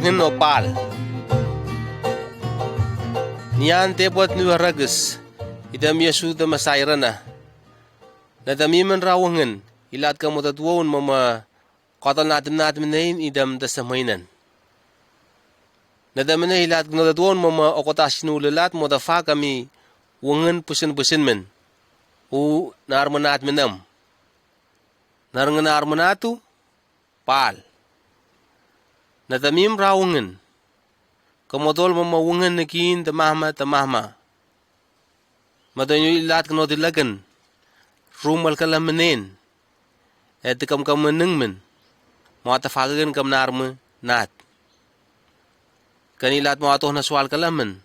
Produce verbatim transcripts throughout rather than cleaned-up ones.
Wungen o Baal. Nian Depet niuerekis, idem Iesu demes Aerana. Nedemim en ra wungen, i laad kemoto tuoun mo me koto natimnatim nein idem desemweinen. Nedemene i laad kenoto tuoun mo me okotas inu lelad mo tefak kemi wungen pwisinpwisin men. U narmwenat menem. Narngen armwenatu, Baal. Nedemim ra wungen. Kemotol mo me wungen nekin demahma demahma. Meto inu i laad kenoto leken. Rum elkelemen en. E dekamkamen nengmen. Mo a tefakeken kem narmwenat. Ken i laad mo a toh na sual kelemen.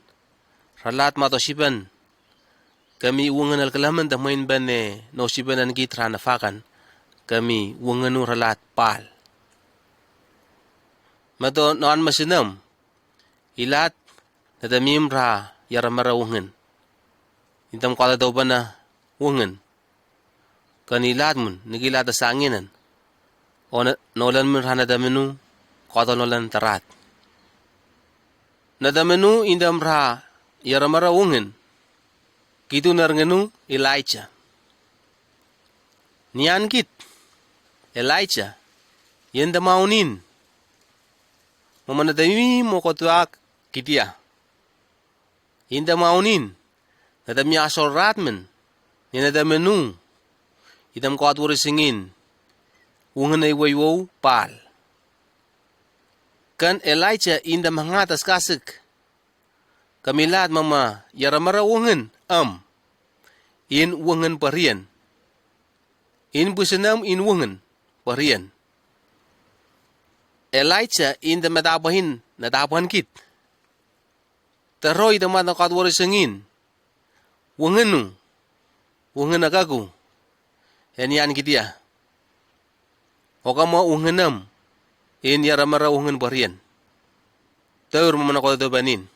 Ra laad mo a toh sipen. Kemi wungen elkelemen demwein ben e no sipen en kit ra nefakan. Kemi wungen u ra laad Baal. Meto no anmesinem. I laad, nedemim ra iaremere wungen. Idem koto tobena wungen. Ken i laad mun, niki laad a sanginen. O ne, nolen mun ra nedemenu, koto nolen taraad. Nedemenu idem ra iaremere wungen. Kitu nerngenu Elaija. Nian kit, Elaija, ien demaunin. Mo me nedemim o kotoak kitia. Ien demaunin, nedemia sol raad men, ni nedemenu, idem koto werisingin, wungen e iweiwou Baal. Ken Elaija ien demangat a skasik, kemi laad mo me iaremere wungen, em. Ien wungen perien. Ien pwisinem ien wungen perien. Elaija ien demetapwe ien netapwen kit. Tero i demat no koto werisingin. Wengenu. Wengen a kaku. En ian kitia. Okemo wengenem. Ien iaremere wengen perien. Tour mo me no koto topen ien.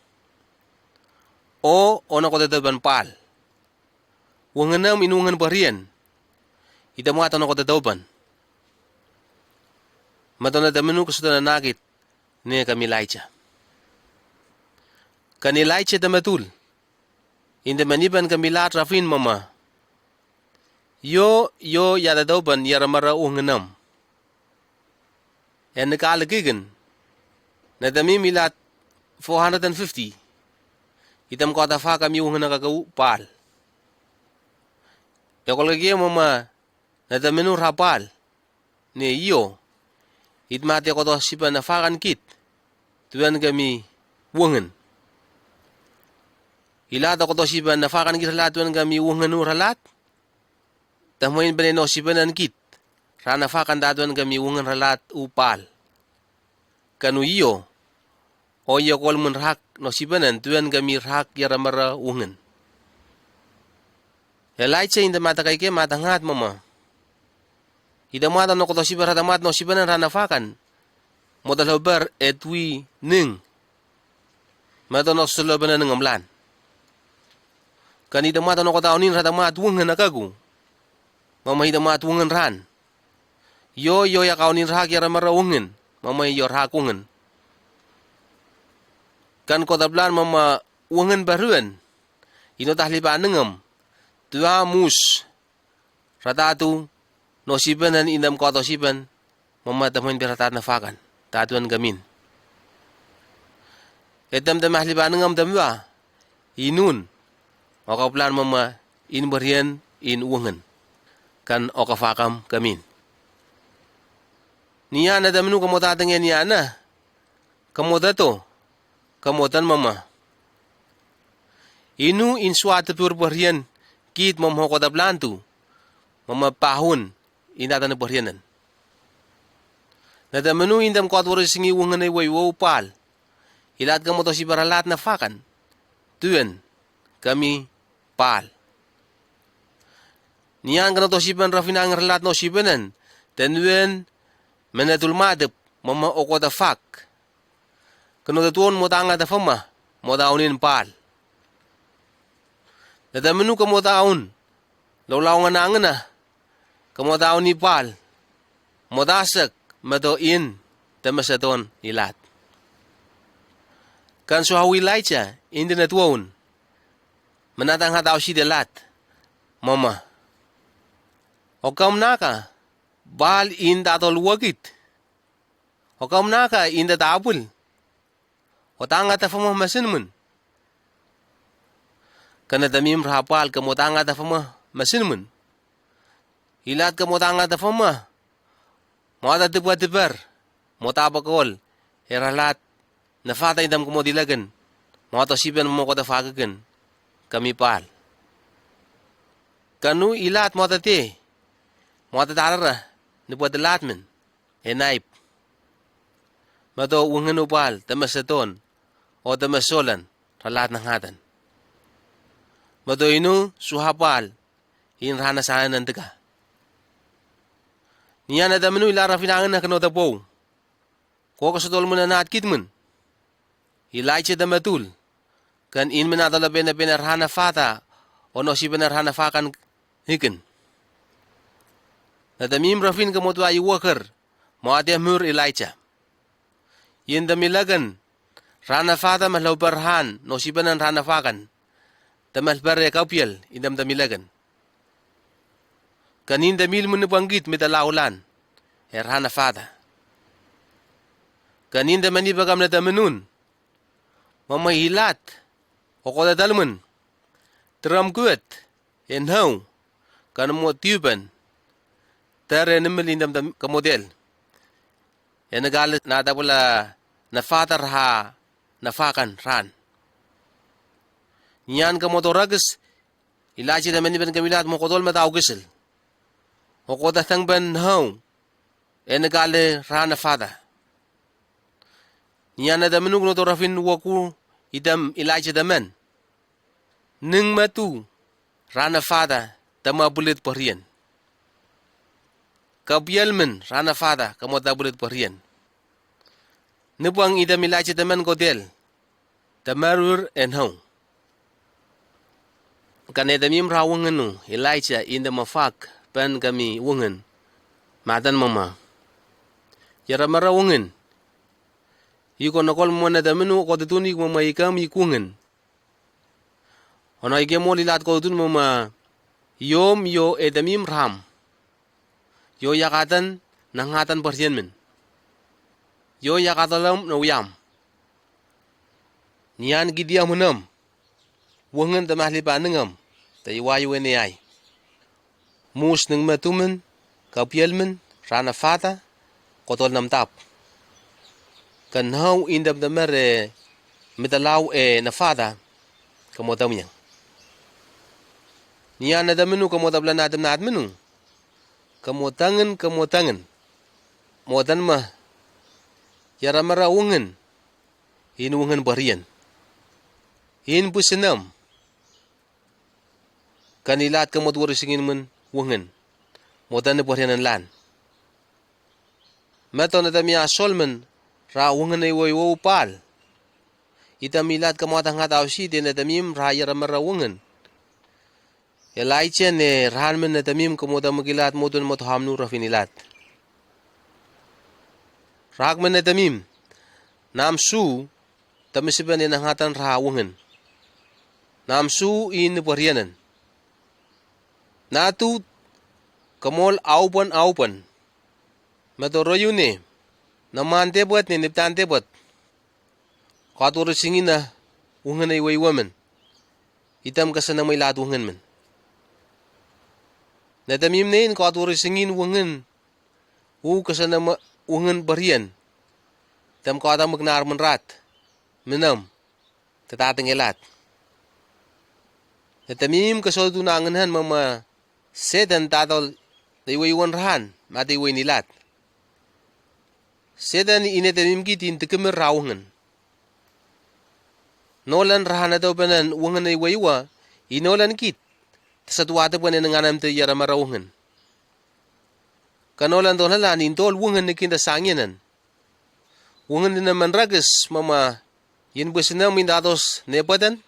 O, o no koto topen Baal. Wengenem ien wengen perien. I demat no koto topen. Meto nedemenu kesoto nanakit. Ne kemi Elaija. Ken Elaija demetul. Ien demenipen kemi laad ra fin mo me. Io, io, i a totopen iaremere wengenem. En nikal kiken. Nedemim i laad four hundred and fifty. Idem koto tefak kemi wengen a kaku Baal. E kolkeke mo me nedemenu ra Baal. Ne io. Id mate koto sipen nefakan kit. Tuen kemi wengen. I laad koto sipen nefakan kit ra laad tuen kemi wengenu ra laad. Demwein bene no sipenen kit. Ra nefakan ta tuen kemi wengen ra laad u Baal. Ken u io. O io kol mwen rahak no sipenen tuen kemi rahak iaremere wengen. Elaija inde mata kaike mata ngat mama. Ide mata no koto sipen ra demat no sipenen ra nefakan. Mo ta loper e tui ning. Mata no solopen a ningam lan. Ken ide mata no koto aunin ra demat wengen a kaku. Mama ide mat wengen ran. Io, io, ia kaunin rahak iaremere wengen. Mama io rahak wengen. Ken kotap lan mama wengen peruen. Ino ta lipa ningam. Tua mus. Ratatu. No sipenen indem koto sipen. Mama ta mwen pe ratat nefakan. Ta tuen kemin. Etem ta mah lipa ningam ta mua. Inun. Okap lan mama in perien in wengen. Ken okafakam kemin. Nia na ta menu kemota tengen ia na. Kemota to. Kemotan mama. Inu in sua tepur perien. Kit mama okotap lan tu. Mama pahun. Inatan perien en. Na ta menu indem kot wori singi wengen e wei wou pal. Ilat kemoto sipa ralat nefakan. Tuen. Kemi pal. Nian kenoto sipen rafinang ralat no sipenen. Tenuen. Menetul matep. Mama okota fak. Kenoto tuon mota anga tafama. Mota unin pal. Na ta menu kemota un. Lolaungan angena. Kemota uni pal. Mota sek. Meto in. Temeseton ilat. Kan suawi Ilaija indene tuoun me nata ngat aosit e lad. Mama, o kam naka Baal in tatol wokit. O kam naka in tata apwil. O tanga tafama masin mun. Kane tamim raha Baal ke mo tanga tafama masin mun. Ilad ke mo tanga tafama. Mo ata tipwa tiper mo tapakol e ralad na fata indam ke mo tileken mo ata sipen mo kote fakiken. Kami Baal. Kanu ilad mo ata te mo ata tarara ni pwete lad men e naip. Meto wengenu Baal teme seton o teme solan ralad na ngatan. Meto inu suha Baal in rahana sanen an tika. Nian e taminu ila rafinangen na keno tapou. Ko ke sotol mun anat kit mun. Ilaija teme tul. Kan in men atole penepene rahana fata o no sipene rahana fakan. Hikin. Na tamim rafin ke mo tuai woker mo ate mur Ilaija. Ien tami leken rahana fata me loper han no sipenen rahana fakan. Temel pere kapiel indam tami leken. Kan in tami ilmun ni pwangkit me te laulan e rahana fata. Kan in tame ni pekam ne tame nun. Mama ilad o kote talmun. Tiram kuet e nau. Kan mo tiupen. Tere nimil indam kamotel. Ene kale na tapula na fata raha na fakan ran. Nian ke mo torakis Ilaija tame nipen kemi lad mo kotol me tau kisil. O kota tengpen nau. Ene kale raha na fata. Nian e taminu ke no torafin woku itam Ilaija tamen. Ning matu rahana fata tama bulit porian. Kapiel men rahana fata kamo ta bulit porian. Nipwang itam Ilaija temen kotel. Tamarur en hong. Kane tamim raha wengenu Ilaija in tama fak pen kami wengen. Matan mama. Yaramara wengen. Iko nokol mone taminu kotutun ik mama ikam ik wengen. Ono ike mol ilad kotutun mama iom io e tamim ram. Io iakatan na ngatan parian men. Io iakatolom na wiam. Nian kidiam henam. Wengen tama lipa ningam. Te iwai wene ai. Mus ning metumen kapiel men rahana fata kotol nam tap. Kan hau indam temer e mitalau e na fata. Kamo tamiang. Nian na taminu kamo tapla natem nat minu. Kamo tangen kamo tangen. Mo tanma yaramara wengen. In wengen parian. In businam. Kan ilad kamo tuori singin men wengen. Mo tane parian en lan. Meto na tamia solmen raha wengen e iwoiwo Baal. Itam ilad kamo ata ngat ausi te na tamim raha yaramara wengen. Ilaija ne rahan men na tamim kamo tamuk ilad motun moto hamnu rafin ilad. Rahak men na tamim. Nam su tamisipen e na ngatan raha wengen. Nam su in ni porianen. Natu kemol aupan aupan. Meto roiu ne na man tepwet ne niptan tepwet. Kot wori singin a wengen a iwe iwe men. Itam kese na mo ilad wengen men. Na tamim ne in kot wori singin wengen. U kese na mo wengen porian. Itam kot a muknar men rat. Minam. Tatating ilad. Na tamim kese tu na ngen hen mama Setan tatol na iwe iwen rahan mate iwe inilad. Setan ine temim kit in tekemir raha wengen. Nolan rahan na topenen wengen na iwe iwa inolan kit. Tesat wate pwenen nganem te yaramara wengen. Kanolan tolalan in tol wengen nekin te sangienen. Wengen ina manrakis mama ien bwesinem in tatos ne pweten.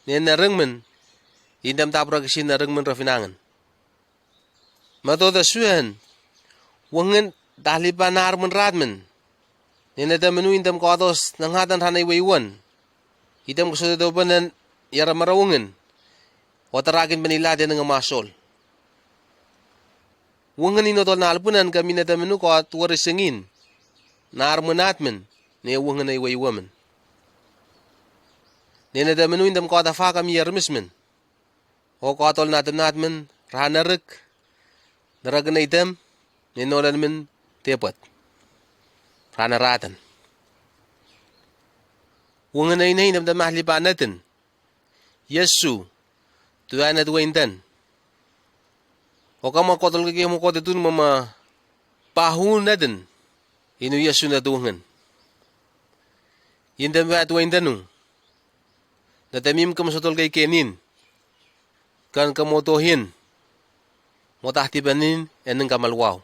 Ne na rengmen in tam taprakisin na rengmen rafinangen. Mato ta suen wengen talipa na armen ratmen. Ne na tamenu in tam kotos na ngatan rana iwe iwen. I dem ka sote doben en iaramarawungen o tarakin ben i lad e ninga masol. Wungen i no tol nalbunan ka mi netemen u ka tuwari singin na armwen atmen ne wungen e iwe iwemen. Ne netemen u i dem ka tafaka mi iarmismen o ka tol natemnatmen ra narik, narik ne i dem ne nolen men tebwet ra naraten. Wungen e i nei i dem demaht liba netin Iesu, tuai na tuweinten. O kama kotol kekem o kotetun mama pahu netin. Inu Iesu na tuwungen. Indem wea tuweinten u. Na temim kama sotol kei kenin. Kan kama oto hin. Motah tipenin enin kama luau.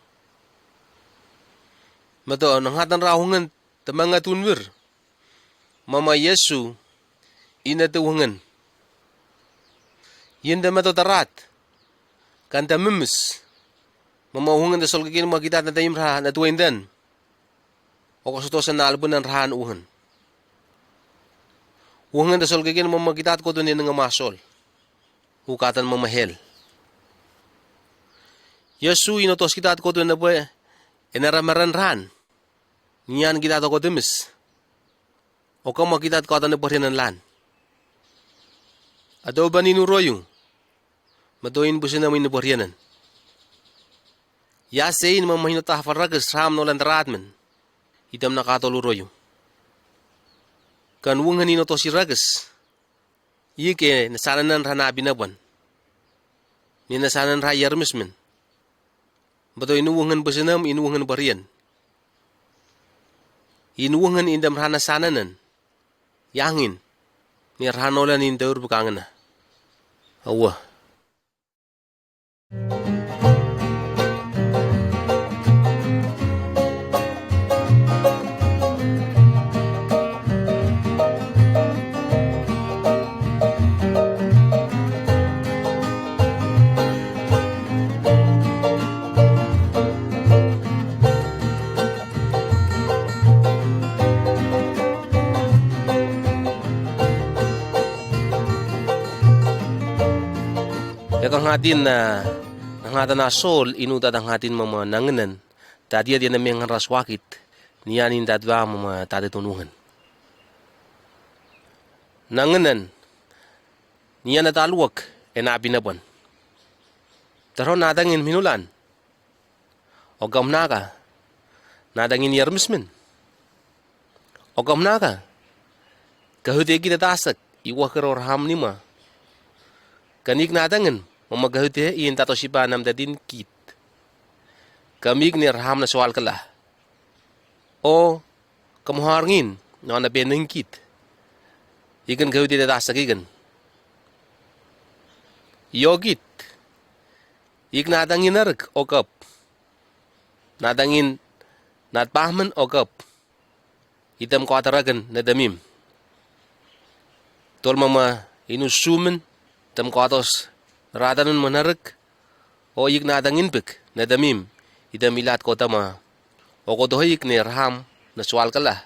Meto na ngatan ra wungen temanga tunwir. Mama Iesu, ina te wungen. Yin te meto te rat. Kan te mimis. Mama wungen te solkekin ma kitat na te imra na te wenden. Oko soto sen na albunan rahan wungen. Wungen te solkekin mama kitat koto ni ninga masol. Ukatan mama hel. Iesu ino tos kitat koto na bwe. Ena ramaran rahan. Nian kitat oko timis. Oka mo kitat kota ne borianan lan. Ato uban inu royu. Mato in businam inu borianan. Ia se in mama ino tahfa rakis ram nolan taratmen. Itam na katolu royu. Kan wungen ino tosi rakis. Ike na sananan ran abinaban. Ni na sananan ra iarmismen. Bato inu wungen businam inu wungen borian. Inu wungen indam ran na sananan. Yangin. Ni ran olan indaur bukangena. Awa. Ia ka ngatin na ngata na sol inu tata ngatin mama nangenen. Tatiet ia na mengan ra swakit. Nian in tatwa mama tatetun wungen. Nangenen. Nian na taluak ena abinaban. Taro natangin minulan. Okam naka. Natangin iarmismin. Okam naka. Kahute kit atasak iwa kero raham nima. Kanik natangin mama kahute in tato sipa nam tatin kit. Kamik ni raham na soal kala. O kamohar ngin no ana beneng kit. Ikan kahute tatasak ikan. Iokit. Ik natangin arik okap. Natangin natpahman okap. Itam koatarakan natamim. Tolmama inu sumen. Tam koatos ratanan manarik. O ik natangin pik natamim. Itam ilat kotama. Okotoho ik ne raham na soal kala.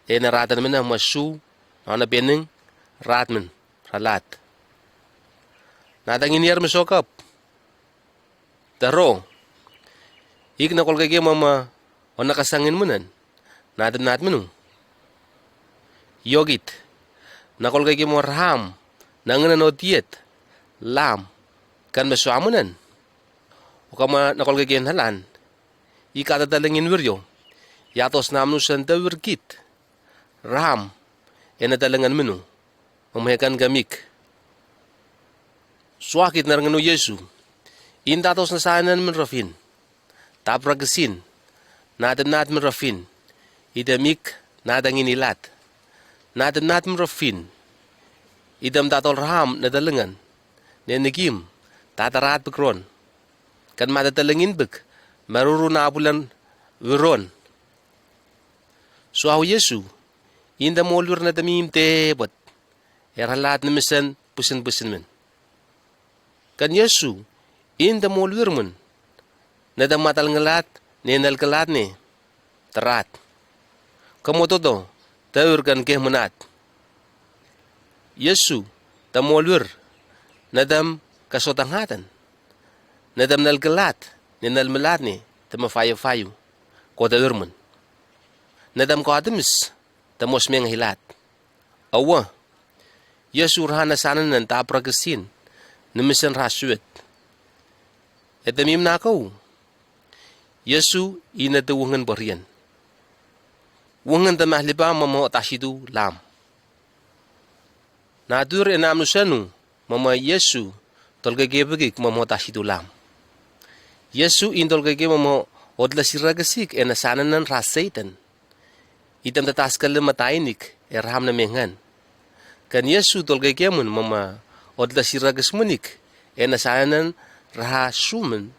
E na ratan mena ma su no ana beneng ratmen ralat. Natangin iar mesokap. Taro. Ik na kolkeke mama o na kasangin munan. Natin natminu. Iokit. Na kolkeke mo raham. Nangenen o tiet. Lam. Kan mesoa munan. Okama na kolkeke nalan. I kata talengin wir yo. Ia tos namnu senta wir kit. Raham. Ena talengan minu. Mama hekan kamik. Swakit naranganu Iesu. In tatos na sanan min rafin. Tap rakisin. Natin natmin rafin. Itam ik natangin ilat. Natin natmin rafin. Itam tatol raham na talengan. Ne nikim. Tatarat pik ron. Kan mata talengin pik. Maruru na apulan wiron. Suau Iesu. Inta molwir na tamim tebot. Era lat na mesen pusin pusin men. Kan Iesu. Inta molwir men. Na ta matal ngelat ne nal kelat ne. Tarat. Kamototo. Taur kan keh menat. Iesu, te molwer, netem ke sotengaten, netem nel kelat, ne nel melatne, te me faiofaio, ko te wermen. Netem ko atemis, te mosmenga ilat. Aua, Iesu raha ne sanenen te abrakesin, ne mesen raha suet. Ete mim nakou, Iesu ine te wungen borian. Wungen te mahliba mama o tasitu lam. Natur e namnusenu mama Iesu tolkeke bekik mama o tasitu lam. Iesu in tolkeke mama o tlesirakesik ena sanenen raha Seitan. Item te taskele matainik e raham ne mengen. Ken Iesu tolkekemen mama o tlesirakesmenik ena sanenen raha sumen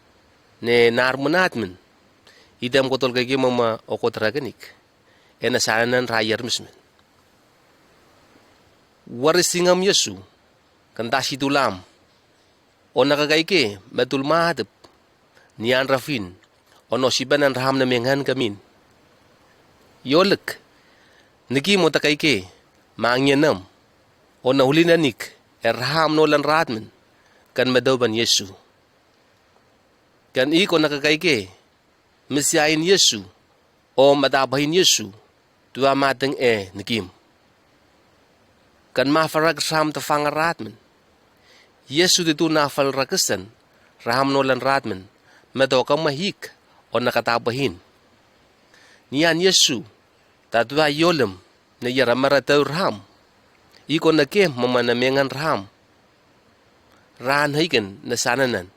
ne narmenatmen. Item ko tolkeke mama o ko trakenik ena sanenen raha iermismen. Wari singam Iesu, ken tasitu lam. O na kakaike me tulmatep, nian rafin, o no sipen en raham ne mengen kemin. Yolek, nikim o takaike, mangienem, o na ulinanik, e raham nolen ratmen, ken me teupen Iesu. Ken ik o na kakaike, Mesiain Iesu, o matabain Iesu, tua mateng e nikim. Ken mafarak raham te fanga ratmen. Iesu te tu nafal rakesen, raham nolen ratmen, me to kama hik, o na katabain. Nian Iesu, ta tua yolem, ne yera mera teu raham. Iko ne kem mama ne mengan raham. Rahan heiken ne sanenen.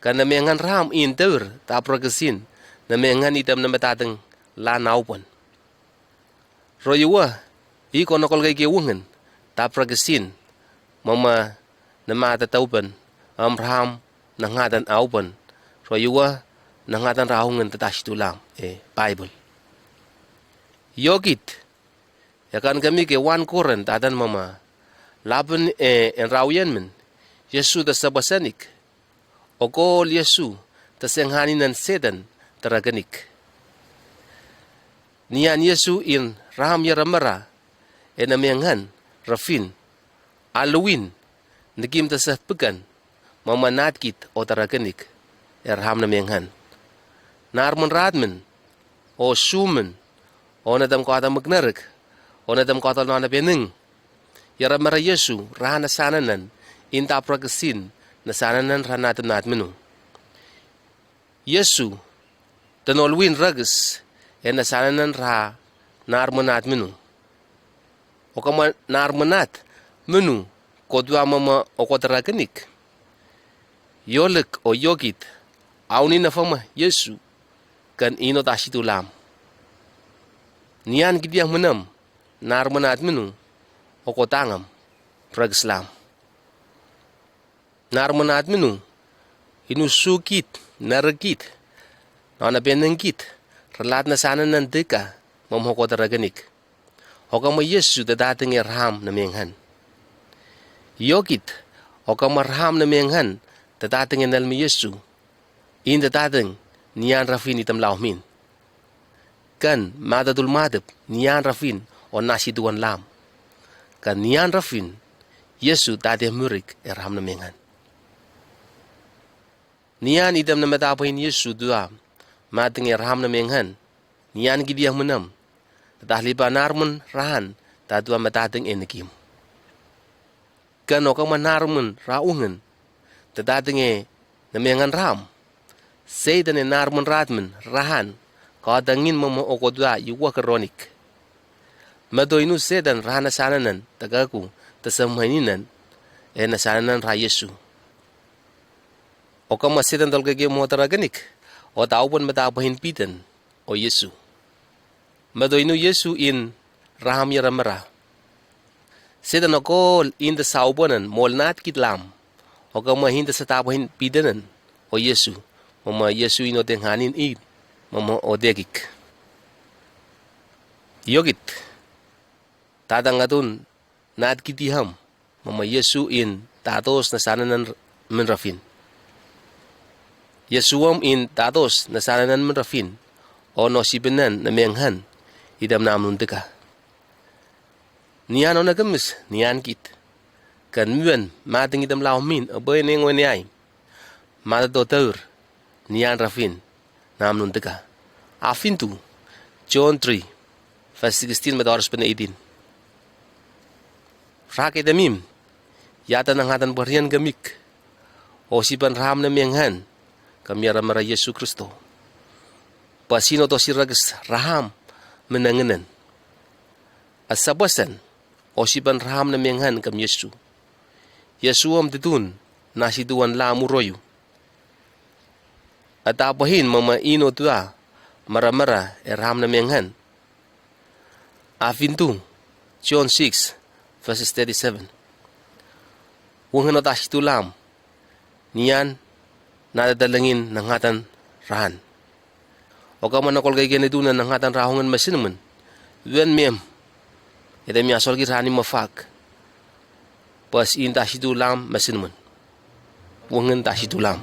Ka ne mengan raham in tewir ta prakisin ne mengan item ne metateng lan aupwen. Roiwa, iko ne kolkaike wungen ta prakisin mama ne mata taupen am raham ne ngatan aupwen. Roiwa ne ngatan raha wungen te tasi tulam e Baibel. Yokit, e kan kemik e wan Koren tatan mama. Lapen e en rawian men, Yesu te sabasanik. Okol Yesu te sengani nen Setan te rakenik. Nian Yesu in raham yera mera, e ne mengan rafin. Alowin, nikim te sehpikan, mama natkit o te rakenik, e raham ne mengan. Narmen ratmen, o sumen, o netem kota meknerek, o netem kota nona peneng. Yera mera Yesu, raha ne sanenen, in ta prakisin, ne sanenen raha natem natmenu. Yesu, te nolwin rakis, e ne sanenen raha narmen natmenu. Okama narmenat menu, kotua mama okot rakenik. Yolek o yokit, auni nafama Yesu, kan ino tasi tulam. Nian kitia menam, narmenat menu, okotangam, rakis lam. Narmenat menu, inu sukit, narekit, nona penengkit, relat ne sanenen teka, mama okot rakenik. Okama Yesu te tateng e raham ne mengan. Yokit, okama raham ne mengan, te tateng e nalme Yesu. In te tateng, nian rafin item laomin. Kan, mata tulmatep, nian rafin, o nasi tuan lam. Kan nian rafin, Yesu tate murik e raham ne mengan. Nian item ne metapoin Yesu tua, mateng e raham ne mengan. Nian kitia menam, te tahlipa narmen rahan, ta tua metateng e nikim. Kan okama narmen raha wungen, te tateng e ne mengan raham. Setan e narmen ratmen rahan, kota ngin mama okotua iwa keronik. Meto inu Setan raha ne sanenen, te kaku, te semaininen, e ne sanenen raha Yesu. Okama Setan tolkeke mo te rakenik, o ta aupwen metapoin piten, o Yesu. Meto inu Yesu in raham yera mera. Setan okol in te saupwenen mol natkit lam. Okama in te setapoin pitenen, o Yesu. Mama Yesu ino te nganin in, mama o tekik. Yokit, tata ngatun natkiti ham. Mama Yesu in tatos ne sanenen men rafin. Yesu wam in tatos ne sanenen men rafin. O no sipenen ne mengan, item namnun teka. Nian one kemis nian kit. Kan muen mating item lau min oboe ne ngoe ne ai. Matato taur nian rafin nam nun teka. Afin tu John three verse sixteen me ta oris pene eighteen. Rak item im iata na ngatan barian kemik. Osipan raham ne mengan kemia ramara Yesu Kristo. Pasin oto sirakis raham me nangenen. A sapasen osipan raham ne mengan kem Yesu. Yesu om tutun na situan lam uroyu. A tapahin mama ino tua maramara e raham ne mengan. Afin tu John six verses thirty-seven. Wenghen ota situlam nian na tata lengin na ngatan rahan. Okama na kolkeiken itu na ngatan rahongen mesin mwen. Wen mem ete mi asolki rahani mafak. Pas in tasitu lam mesin mwen. Wongen tasitu lam.